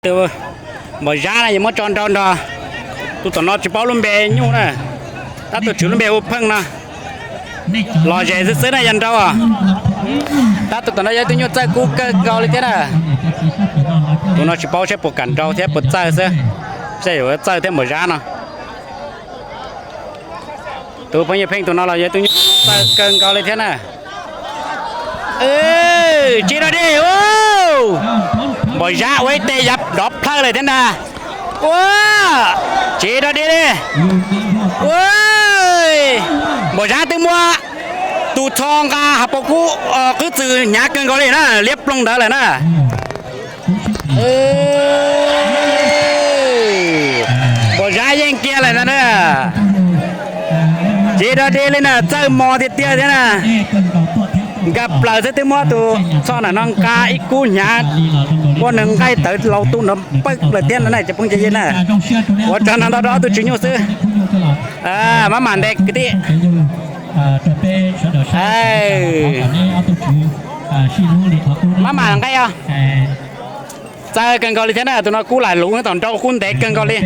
Tus Npam Zab no yog muab tso nrau nrog tus tom no tsis paub lub npe nyuj na, tab tus tswv lub npe hu Pheej no. Los zes xwb xwb na yog nrau. Tab tus tom no yog tus nyuj txawj kub kawg nkaus li thiab na. Tus no tsis paub saib puas kam nrau thiab puas txawj xwb, saib yuav txawj thiab Npam Zab no. Tus phooj ywg Pheej tus no los yog tus nyuj txawj kawg nkaus li thiab na. Tsis dog dig. Npam Zab ua ib teg yav dov plhawj lawm thiab ntag. Ua, tsis dog dig li. Npam Zab twb muab tus txho nqa has pau kub qwb txwm hnyav kawg nkaus li na, liab ploog ntawd lawm na. Npam Zab yeej kiag lawm na. Tsis dog dig li na, txawj mos tiag tiag thiab na. Nkag plaws xwb twb muab tus txho ntawm no nqa ib kub hnyav, muab nws nqaij tawv laus tu nrov pawg lawm thiab no na cov phooj ywg na. Ua tsaug ntau ntau rau ob tug tswv nyuj xwb. Maj mam ntes kwv tij. Maj mam nqaij os. Txawj kawg nkaus li thiab na, tus no kub lam luv tom nrau kub ntev kawg nkaus li.